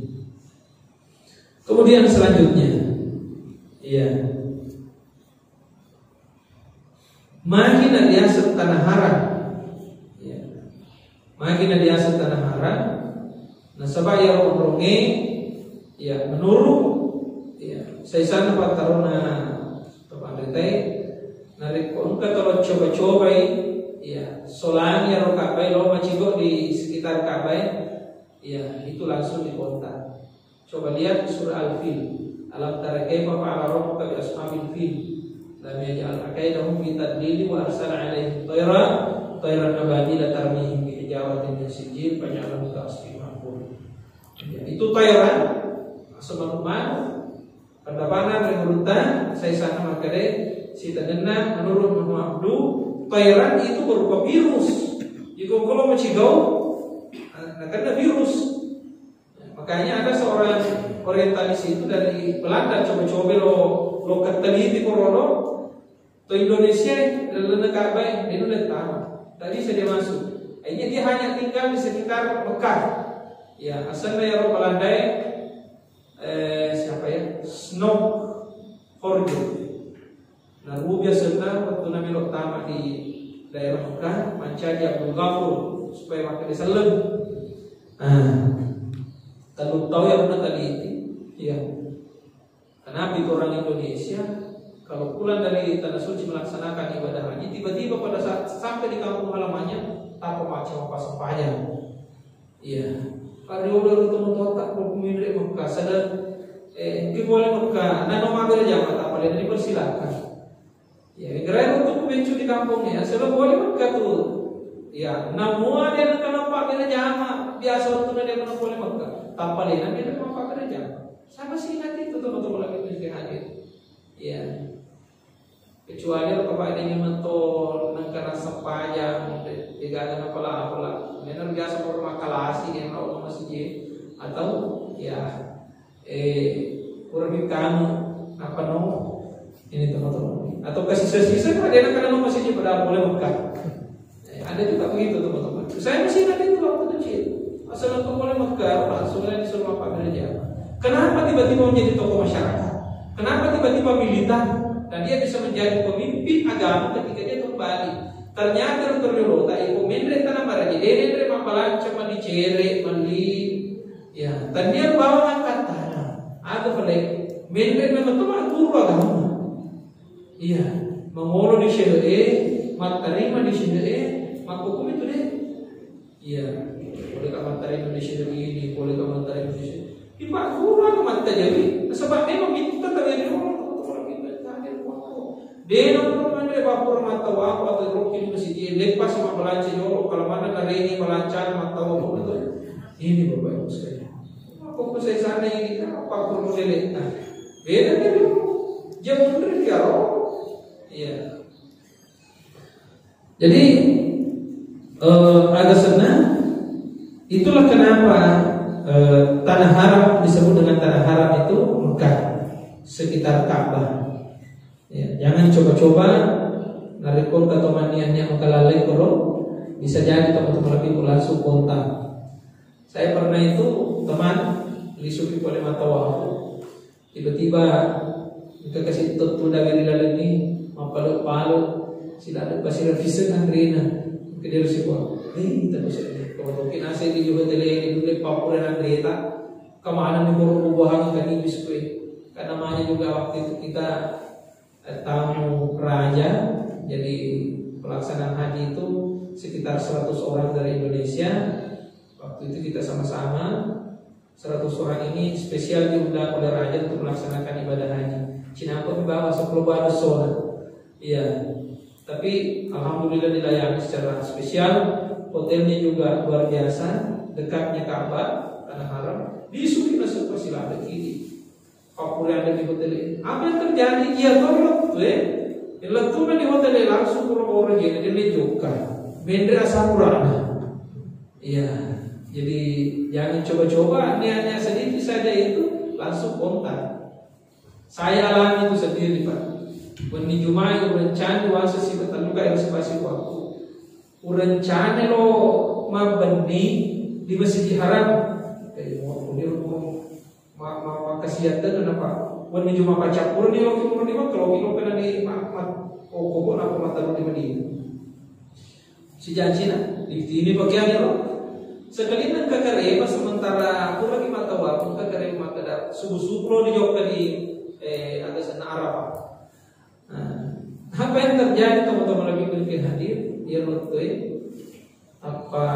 Kemudian selanjutnya, iya. Magi na diaseng tanah haram. Ya. Magi na diaseng tanah haram. Nasaba iyaro onrongnge, ya, menurut, ya, saisanna pattarona to panritae, narekko engka tolo coba-cobai, ya, solangi iyaro Ka'bah e, lo macigo di sekitar Ka'bah e, ya, itu langsung dikontak. Coba lihat di surah Al-Fil. Alam tara kaifa fa'ala rabbuka bi ashabil fil. Lam yaj'al kaidahum fi tadlil wa arsala 'alaihim tayran, tayran ababila tarmihim bi hijaratin min sijil faja'alahum ka'asfin ma'kul. Ya, itu tayran, semanuk-manuk. Pendapatan dari urutan, saya sana makkeda, sitenenna menurut Muhammad Abdu, tayran itu berupa virus. Jika kalau macigau, nah, kena virus. Makanya ada seorang orientalis itu dari Belanda, coba-coba lo, lo keteliti korono, to Indonesia, lalu Ka'bah, dia udah tahu. Tak bisa dia masuk. Akhirnya dia hanya tinggal di sekitar Mekah. Ya, asalnya ya Belanda, eh, siapa ya? Snoek Hurgronje. Nah, rugi asenna waktu namelo tama di daerah Mekah, mancaji Abdul Ghafur supaya makkeda selleng. Ah, tellu tau ya pernah tadi itu. Iya. Kenapa itu orang Indonesia? Kalau pulang dari Tanah Suci melaksanakan ibadah haji, tiba-tiba pada saat sampai di kampung halamannya, tanpa macam apa sempajang. Iya. Kariola rute mototta, ko kuminre Mekka, sedang, eh, ki boleh Mekka, nano mager jama, tak boleh dipersilakan. Ya, gerai untuk pemicu di kampungnya, sebab boleh Mekka tu. Ya, namua dia nak nampak gerai jama, biasa waktu dia nak boleh Mekka. Tak boleh, nanti dia nampak gerai jama. Sama sih nanti itu teman-teman lagi yang hadir. Ya. Kecuali apa, Pak, ini mentol nengka nasempajang, de-, degaga napala-pala. Memang biasa pura makkalasi, dia mau ke masjid. Atau, ya, eh, kurang ditanu, apa no? Ini teman-teman. Atau kasih sisa-sisa, Pak, dia nak mau masjid, padahal boleh Mekah. Eh, ada juga begitu, teman-teman. Saya masih ingat itu waktu kecil. Asal nonton bola Mekah, langsung saya disuruh Bapak gereja. Kenapa tiba-tiba menjadi tokoh masyarakat? Kenapa tiba-tiba militan? Dan dia bisa menjadi pemimpin agama ketika dia kembali. Ternyata, dokter Jolo, tak ikut menre tanah maraji, dia menre mapalanca, mandi cere, mandi. Ya, dan dia bawa angkat tanah. Ada boleh menre memang tu mak guru agama. Iya, mangolo di syekh e, mattarima di syekh e, makkukkumi tu de. Iya, boleh ka mattarima di syekh ini, boleh ka mattarima di syekh. Di Pak Guru anu mattajawi, nasaba memang minta taweri orang, teman-teman minta taweri orang. Dena orang mana Pak Guru mattawa atau rokin masjid, lepas sama belanja jorok, kalau mana narengi belanja mattawa itu. Ini Bapak Ibu sekalian. Apa ku saya sana ini, apa ku modelnya? Beda kan? Jam bener ya, oh. Iya. Jadi, eh, ada sana, itulah kenapa, eh, tanah haram disebut dengan tanah haram itu Mekah, sekitar Ka'bah. Ya, jangan coba-coba narekko engka to mannia-nia makalalai koro, bisa jadi teman-teman lebih langsung kontak. Saya pernah itu teman lisuki pole matawafu. Tiba-tiba engka kasi tettu dawe ri lalengngi, mappalu-palu, siladu pasira fiseng anrena. Kediri sikua. Hei, tapi saya, kalau mungkin asli di hotel ini dulu papura anreta. Kemana nih koro bubuhan tadi biskuit? Karena namanya juga waktu itu kita eh, tamu raja. Jadi pelaksanaan haji itu sekitar seratus orang dari Indonesia. Waktu itu kita sama-sama seratus orang ini spesial diundang oleh raja untuk melaksanakan ibadah haji. Cinampe membawa sepuluh baru sona. Iya. Tapi alhamdulillah dilayani secara spesial. Hotelnya juga luar biasa, dekatnya Ka'bah, tanah haram. Disuruh masuk persilatan ini. Pappureang di hotel. Apa yang terjadi? Iya, tolong tuh, eh. Lettu'na di hotel langsung pura-pura jadi dia jokka. Menre asam uratna. Iya. Jadi jangan coba-coba, niatnya sedikit saja itu langsung kontak. Saya alami itu sendiri, Pak. Wenni Jumai urencana wasa sibatalluka reservasi waktu. Urencana lo mabbenni di Masjidil Haram. Jadi mau, mau, mau Ma-, ma-, makkasiatteng napa? Wenni Juma paccappureng ni loki murni makka loki loki nani ma-, ma-, okko ko napa mattaru di Madinah. Sijancina, ditini pakeang ero. Sekelina engka karema sementara puraki mattawaf, engka karema makkeda subuh-subuh lo dijokka di, eh, aga senna Arafah. Nah, apa yang terjadi teman-teman lebih mungkin hadir, ya betul. Apa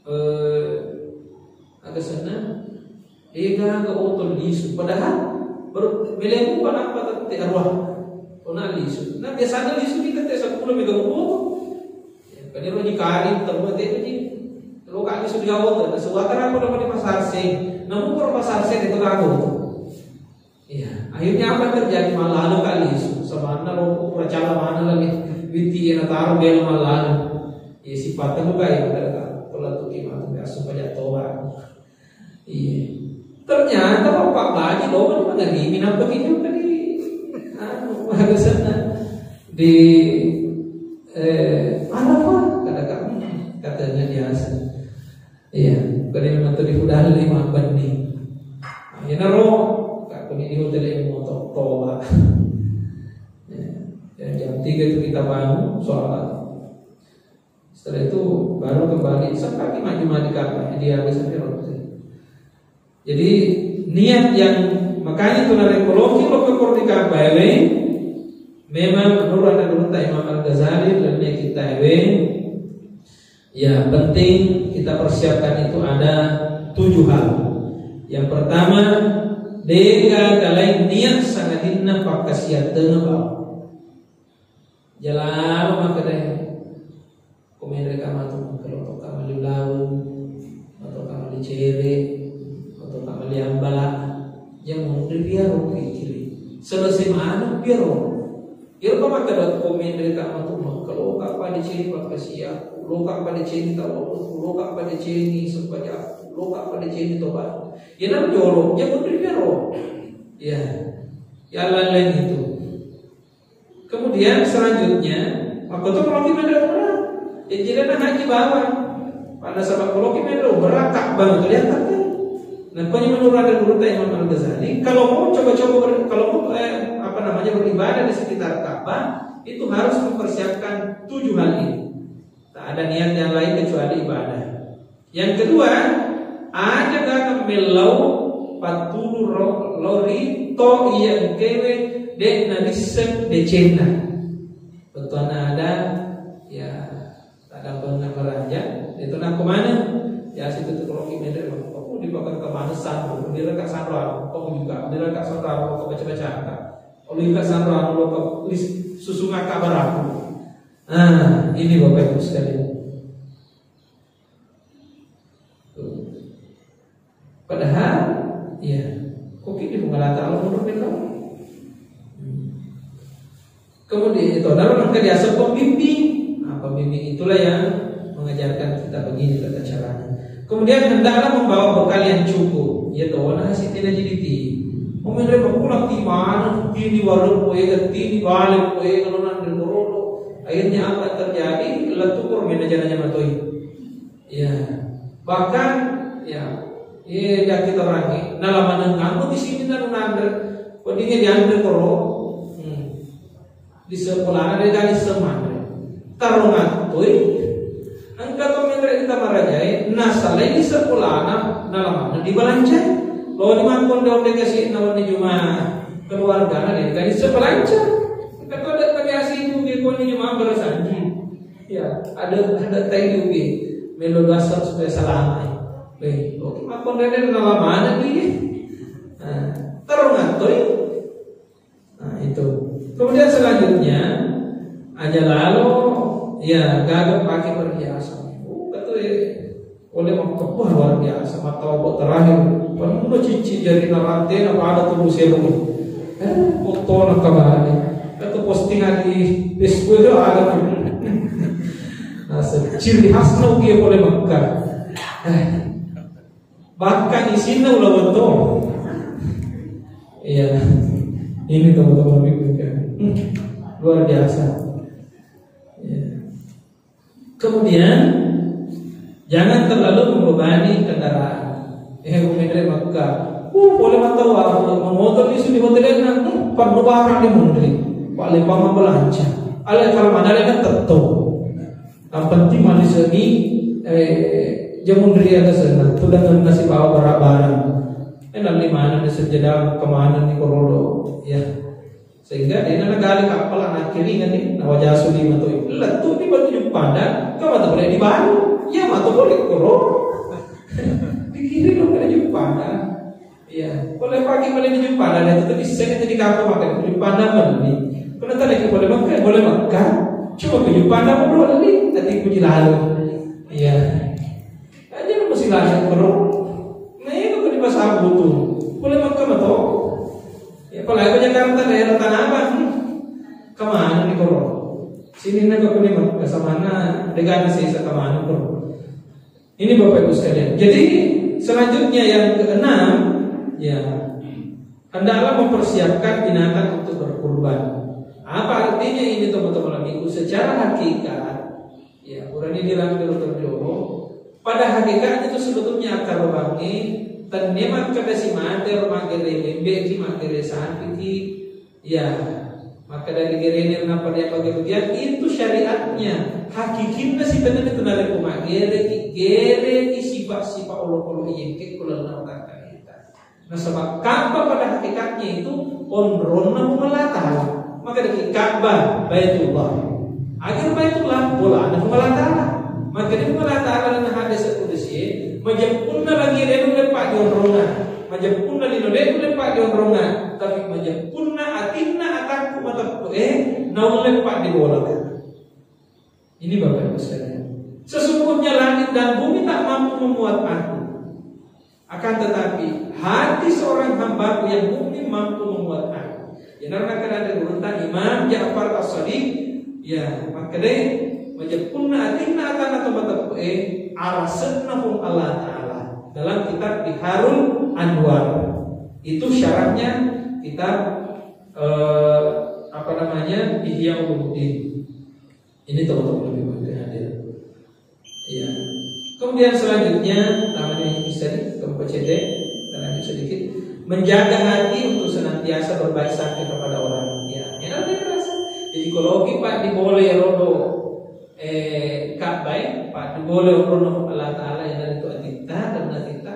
Eh, aga senna, degaga oto lisu. Padahal baru melemu pa nappa tette arwah. Ona lisu. Nah, biasanya lisu kita tette sepuluh mega oto. Ya, kan ero jikari terus tette ji. Lo kak lisu di oto. Nah, suwata apa nama di pasar se. Namun kalau pasar se itu kan oto. Iya, akhirnya apa yang terjadi? Mallalo kali isu. Samanna ro pura cala mana lagi. Witi ena taro bela mallalo. Iya, sifatnya bukan ya, udah tak. Kalau tuh gimana, biasa supaya toba. Iya. Ternyata Bapak Baji lo kan mengerti, minang begitu tadi. Anu, harusnya di, eh, Arafah, kata kami, katanya biasa. Iya, kuni memang tu dihudang lima benih. Nah, ini ro, kak kuni di hotel yang motor tola. Ya, ya, jam tiga itu kita bangun, sholat. Setelah itu baru kembali, sempat di maju di kamar, dia habis sampai roti. Jadi niat yang Makanya tu narekko loki lo ke kordi kapaewe, memang menurut anak gurutta Imam Al-Ghazali dan kita ewe, ya, penting kita persiapkan itu ada tujuh hal. Yang pertama, degaga lain niat sangadinna pakkasiatenga bawang. Jalaro makkeda, ko menre ka matu, kalau to ka mali ulaweng, atau ka mali cere, atau ka mali ambala, yang munri piaro pikiri. Selesai mana piaro. Iyaro pa makkeda ko menre ka matu, maka loka pada ceni pakkasiaku, loka pada ceni tawakkalku, loka pada ceni sempajakku, loka pada ceni tobatku. Ya nang jolo, ya munri piaro. Ya. Ya lain-lain itu. Kemudian selanjutnya, maka tu kalau kita ada umrah, ya jadi ada haji bawang. Pada saat kalau kita ada umrah, Ka'bah itu lihat kan? Nah, pokoknya menurut ada gurutta Imam Al-Ghazali, kalau mau coba-coba ber- kalau mau eh, apa namanya beribadah di sekitar Ka'bah, itu harus mempersiapkan tujuh hal ini. Tak ada niat yang lain kecuali ibadah. Yang kedua, aja gaga mellau pattulu ro- lori to iya engkewe de' nabisseng decenna. Bettuanna ada, ya, tak ada pernah belanja. Itu nak kemana? Ya, situ tu kalau kita dari aku di bakar kemana sanro, di rekat sanro aku, aku juga, di rekat sanro aku, aku baca-baca angka. Kalau juga sanro aku, aku list susungan kabar aku. Nah, ini Bapak Ibu sekalian. Tuh. Padahal, ya, kok ini mengalata Allah menurut kita? Hmm. Kemudian itu adalah maka diasuh pembimbing. Nah, pembimbing itulah yang mengajarkan kita begini tata caranya. Kemudian hendaklah membawa bekal yang cukup. Ya, tahu nah hasil tidak jadi ti. Mungkin dia pulang di mana, di warung, kue, di balik, kue, kalau nanti Akhirnya apa terjadi? Letukur mena jana-jana toi. Ya. Bahkan, ya, iya, ya kita orang ini, nala maneng kamu di sini dan nanre. Kodinge dianre koro. Hmm. Di sekolah ada dari semanre. Tarungan toi. Engka to menre kita marajai, nasalai di sekolah na, nala maneng di balanjai. Lo di mangkon de onde kasi na wani juma keluarga na de dari sebelanja. Engka to ada kami asing juga koni juma berasanji. Ya, ada, ada tai juga. Melo dasar supaya selamat. Eh, oke, makon rene nala maneng ni. Nah, tarungan toi. Nah, itu. Kemudian selanjutnya, aja lalo, ya, gaga pakai perhiasan. Oh, kata ya, oleh makkappuh luar biasa, mata obat terakhir. Penuh cici jari narante, na pada tubuh seru. Eh, foto na kabane. Kata postingan di Facebook itu ada. Nah, se- ciri khasna ugi pole Mekah. Eh, bahkan isinna ula weto. Iya. Ini teman-teman ibu kan. Hmm, luar biasa. Iya. Kemudian, jangan terlalu membebani kendaraan. Eh, mengenai Mekah. Uh, boleh mantau aku. Memotor di sini hotelnya, hmm, penuh barang di Mundri. Paling paman belanja. Ala kalau mana ada tetto. Yang penting manis lagi, eh, jamun ria ke sana. Tuh dengan nasi bawa barang-barang. Eh, nanti mana nih sejadah, kemana nih korolo. Ya. Sehingga dia nana gali kapal anak kiri kan nih, nawa jasu di matu. Letu di batu Jepang dah, kau mata boleh di baru. Ya, mata boleh korolo. Di kiri dong kena Jepang dah. Iya, pole pagi pale di Jepang, ada itu tadi saya tadi kaku makan di Jepang mana ni? Pernah tadi ke pole makan, boleh makan. Cuma ke Jepang mana boleh ni? Tadi ku jilalu. Iya. Aja lu masih lanjut bro. Nah itu ke di pasar butuh. Boleh makan atau? Ya apalagi ke Jakarta daerah Tanah Abang. Hmm. Kemana nih bro? Sini nak aku ni mah, ke sana dengan sih kemana bro? Ini Bapak Ibu sekalian. Jadi selanjutnya yang keenam, ya, hendaklah mempersiapkan binatang untuk berkurban. Apa artinya ini teman-teman amiku? Secara hakikat, ya, kurang ini dirangkul terjolo. Pada hakikat itu sebetulnya akar lubangnya, tenne makkeda si mate, magere lembe ki, magere sapi ki, Iya, maka dari gerene napa dia bagi bagian itu syariatnya. Hakikinna si tenna itu narekko magere ki, gere ki sifat-sifat olokolo iyengke kulalna utang kita. Nasaba Ka'bah pada hakikatnya itu onronna Puang Allah Ta'ala. Maka deki Ka'bah Baitullah. Agar Baitullah bolana Puang Allah Ta'ala. Maka di Puang Allah Ta'ala na hadis kudusi, majeppunna lagi renu lepa dionronna. Majeppunna lino renu lepa dionronna. Tapi majeppunna atinna atakku mateppu, eh, naulle pa di bola. Ini Bapak Ibu sekalian. Sesungguhnya langit dan bumi tak mampu memuat aku. Akan tetapi, hati seorang hambaku yang mukmin mampu memuat aku. Iyanaro nakkeda gurutta Imam Ja'far As-Shadiq, ya, makkedai, majeppunna atinna atanna to mateppe'e, arasenna Puang Allah Ta'ala. Dalam kitab Biharul Anwar. Itu syarahnya kitab, eh, apa namanya, Ihya Ulumuddin. Ini teman-teman lebih baik yang hadir. Iya. Kemudian selanjutnya, tangannya bisa di-, tempat cedek, tangannya sedikit. Menjaga hati untuk senantiasa berbaik sangka kepada orang. Ya, ya, ada yang rasa. Jadi, kalau kita di bola ya rodo, eh, Ka'bah, Pak, di bola rodo Allah Ta'ala yang dari itu kita, dan kita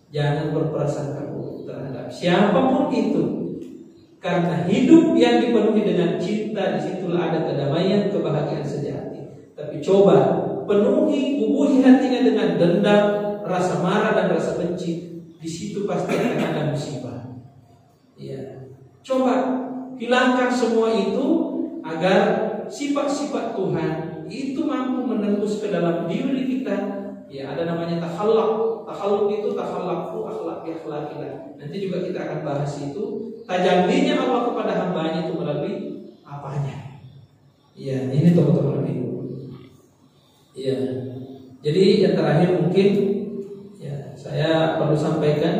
jangan berprasangka buruk terhadap siapapun itu. Karena hidup yang dipenuhi dengan cinta, disitulah ada kedamaian, kebahagiaan sejati. Tapi coba penuhi, bubuhi hatinya dengan dendam, rasa marah, dan rasa benci, di situ pasti akan ada musibah. Ya. Coba hilangkan semua itu agar sifat-sifat Tuhan itu mampu menembus ke dalam diri kita. Ya, ada namanya takhallaq. Takhallaq itu takhallaqu akhlaq bi akhlaqillah. Nanti juga kita akan bahas itu. Tajallinya Allah kepada hambanya itu melalui apanya. Iya, ini teman-teman lebih. Iya. Jadi yang terakhir mungkin, ya, saya perlu sampaikan,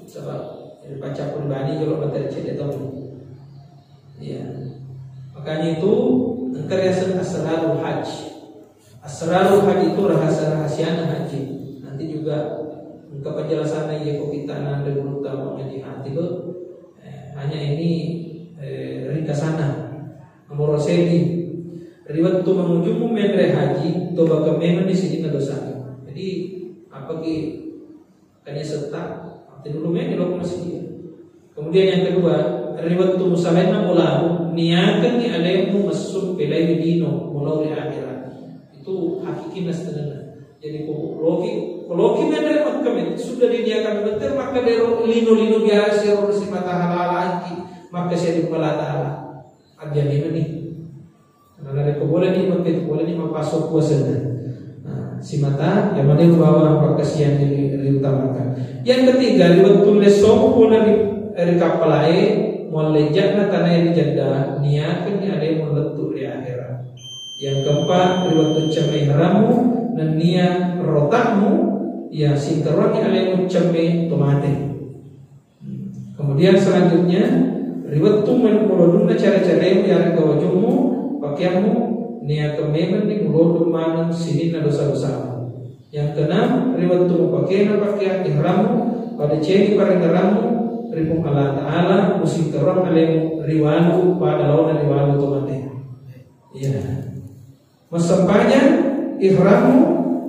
sebab dari pacar pribadi kalau materi cedek tahu. Iya. Makanya itu engka riaseng asrarul hajj. Asrarul hajj itu rahasia-rahasiana haji. Nanti juga engka penjelasannya ya kok kita nanti berutama ngaji hati tuh. Eh, hanya ini, eh, ringkasanna. Nomor sedi, ri wettu mangujummu menre haji, tobakeng memeng ni sininna dosana. Jadi, apa ki kanya serta, dulu men di lokasi dia. Kemudian yang kedua, ri wettu musalenna mulamu, niakenni alemu messu pelai dino, mulau ri akhirat. Itu hakikinna sebenarnya. Jadi, ko loki, ko loki menre Makkah men, sudah diniakan betul, maka dero lino-lino biasa, ro si mata halal lagi, maka saya di Allah Ta'ala. Abbiang memeng ni. Karena narekko boleh ni, maka itu boleh ni mappaso puasana. Nah, simata, yang mana bawang pakkasian ini diutamakan. Yang ketiga, ri wettu lessomu pole ri, ri kappalae, muallejja'na tanae ri Jeddah, niakenni alemu lettu ri akhirat. Yang keempat, ri wettu cemme ihrammu, nennia rotakmu, ya singkaruanni alemu cemme to mate. Kemudian selanjutnya, ri wettu men-, mulodunna care-caremu yarega wajummu, pakeammu, niakeng memenni mulodung maneng sininna dosa-dosamu. Yang keenam, ri wettu mupakena pakeang ihrammu, pada ceni parengngerammu, ri Puang Allah Ta'ala, musingkaruang alemu, riwalu, pada laona riwalu to mate. Iya. Massempajang ihrammu,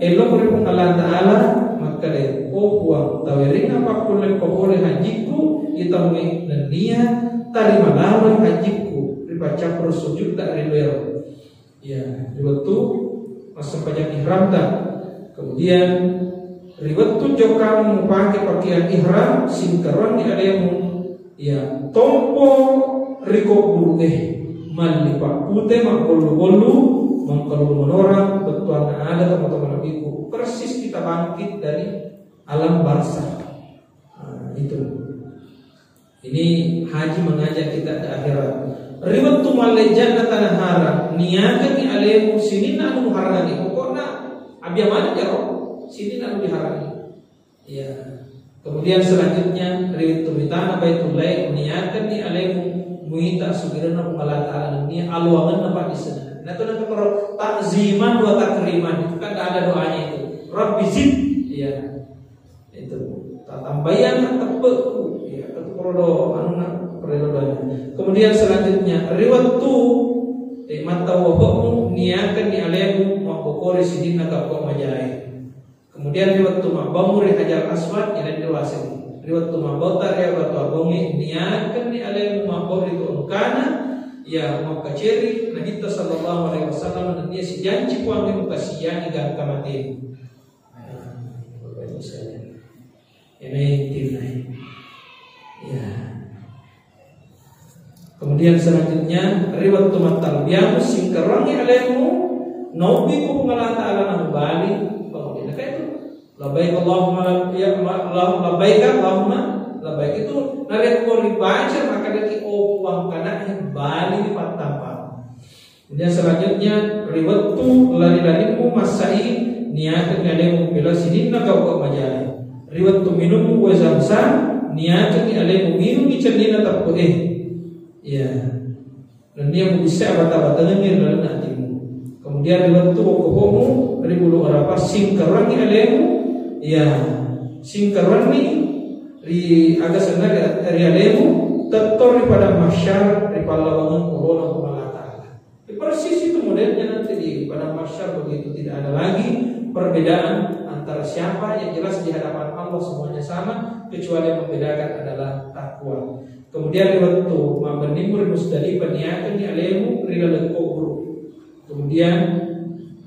elong ri Puang Allah Ta'ala, makkeda, "Oh Puang, taweringa pakkulle papole hajikku, itamui nennia tarima laloi hajikku, ripaccappuru sujudda ri luero." Ya, ri wettu massempajang ihramta. Kemudian, ri wettu jokkamu mupake pakeang ihram, singkaruanni alemu, iya, tompo ri kobburu'e, malli pappute, magbollu-bollu, mangkalulu monorang, bettuanna aga tomatoa nabiku, persis kita bangkit dari alam barzakh. Nah, itu. Ini haji mengajak kita ke akhirat. Ri wettu mallejjanna tanah haram, niakanni alemu sininna anu muharrami. Pokokna abbiang maneng jaro sininna anu diharami. Iya. Kemudian selanjutnya, ri wettu mitana Baitullah, niakanni alemu muita sugirenna Puang Allah Ta'ala, nennia aluangenna paddissenna. Nah, itu nanti kalau ta'ziman wa takriman, itu kan ada doanya itu. Rabbi zid. Iya. Itu. Tatambayang teppe'ku. Iya, itu kalau do, anu, nah, perlu doanya. Kemudian selanjutnya, ri wettu, eh, mattawafa'mu, niakanni alemu mabbokori sininna kappo majae. Kemudian ri wettu mabbamu ri Hajar Aswad, iyana ri waseng. Ri wettu mabbota ri batu abongnge, niakenni alemu mabbori tu engkana, ya, makkaceri Nabitta sallallahu alaihi wasallam, nennia sijanci Puangnge mukasiangi gangka matemu. Nah, Bapak Ibu sekalian. Ini intinya. Ya. Kemudian selanjutnya, ri wettu mattalbiyamu, singkaruangngi alemu, naobbi ko Puang Allah Ta'ala, namubali, kemudian kayak itu. Labbaik Allahumma lab-, ya, ma-, la-, labbaik Allahumma labbaik. Itu narekko ribaca, maka deki, "Oh, Puang, kana'e bali pattampa." Kemudian selanjutnya, ri wettu lari-larimu massai, niakenni alemu pela sininna gau-gau majae. Ri wettu minummu wae Zamzam, niakenni alemu minungi cennina teppe'e. Ya. Nennia mubissai abata-batangengngi ri lalenna atimu. Kemudian ri wettu wokkopomu ri Bulu Arafah, singkaruanni alemu, ya, singkaruanni ri, aga senna ri, ri alemu, tetto ri padang mahsyar, ri pallawangeng olona Puang Allah Ta'ala. Ya, persis itu modelnya nanti di padang mahsyar, begitu tidak ada lagi perbedaan antara siapa, yang jelas di hadapan Allah semuanya sama, kecuali yang membedakan adalah takwa. Kemudian ri wettu mabbennimmu ri Musdalifah, niakenni alemu ri laleng kuburu. Kemudian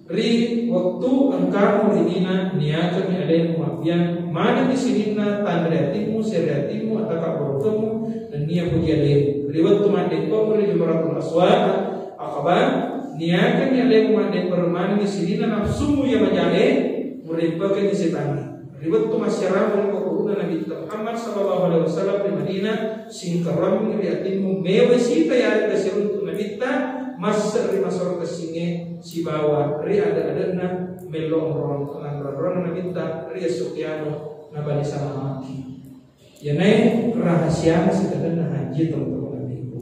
ri wettu engkamu ri Mina, niakenni alemu mabbiang manenni sininna tanre atimmu, sere atimmu, atakabborokenmu, nennia puji alemu. Ri wettu maddempe'mu ri Jamratul Aswad, Aqabah, niakenni alemu maddempe manenni sininna nafsummu iya majae, mudempekenni setangnge. Ri wettu massiarammu ri kuburunna Nabitta Muhammad sallallahu alaihi wasallam ri Madinah, singkaruammi ri atimmu, mewai sita yarega siruntu Nabitta, masse ri masorota singe sibawa ri ade-adenna mello onrong, onrong-onronna Nabitta ri esso kiamo nabali salamaki. Iyanae rahasiana sitakenna haji, teman-teman Nabiku.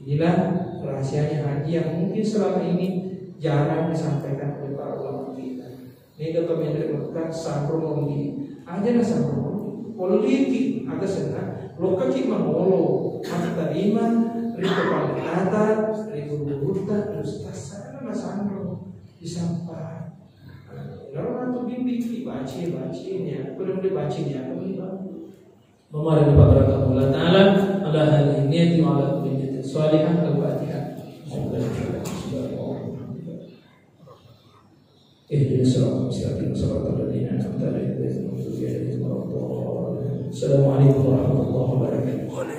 Inilah rahasianya haji yang mungkin selama ini jarang disampaikan oleh para ulama kita. Mega to menre Mekah sanro mondi. Aja na sanro mondi. Polliki aga senna. Lokaki mangolo. Mattarima ri kepala tata, ri guru-gurutta, ri ustaz sana na sanro. Disampa. Lalu nanti bimbing ki baca, baca ini ya. Aku udah mulai baca ini ya. Aku ini bantu. Memohon kepada Allah Ta'ala ala hadhihi niyati wa ala kulli niyatin shalihah. Al-Fatihah. Ihdinas siratal mustaqim, siratal ladzina an'amta 'alaihim, ghairil maghdubi 'alaihim waladdallin. Assalamualaikum warahmatullahi wabarakatuh.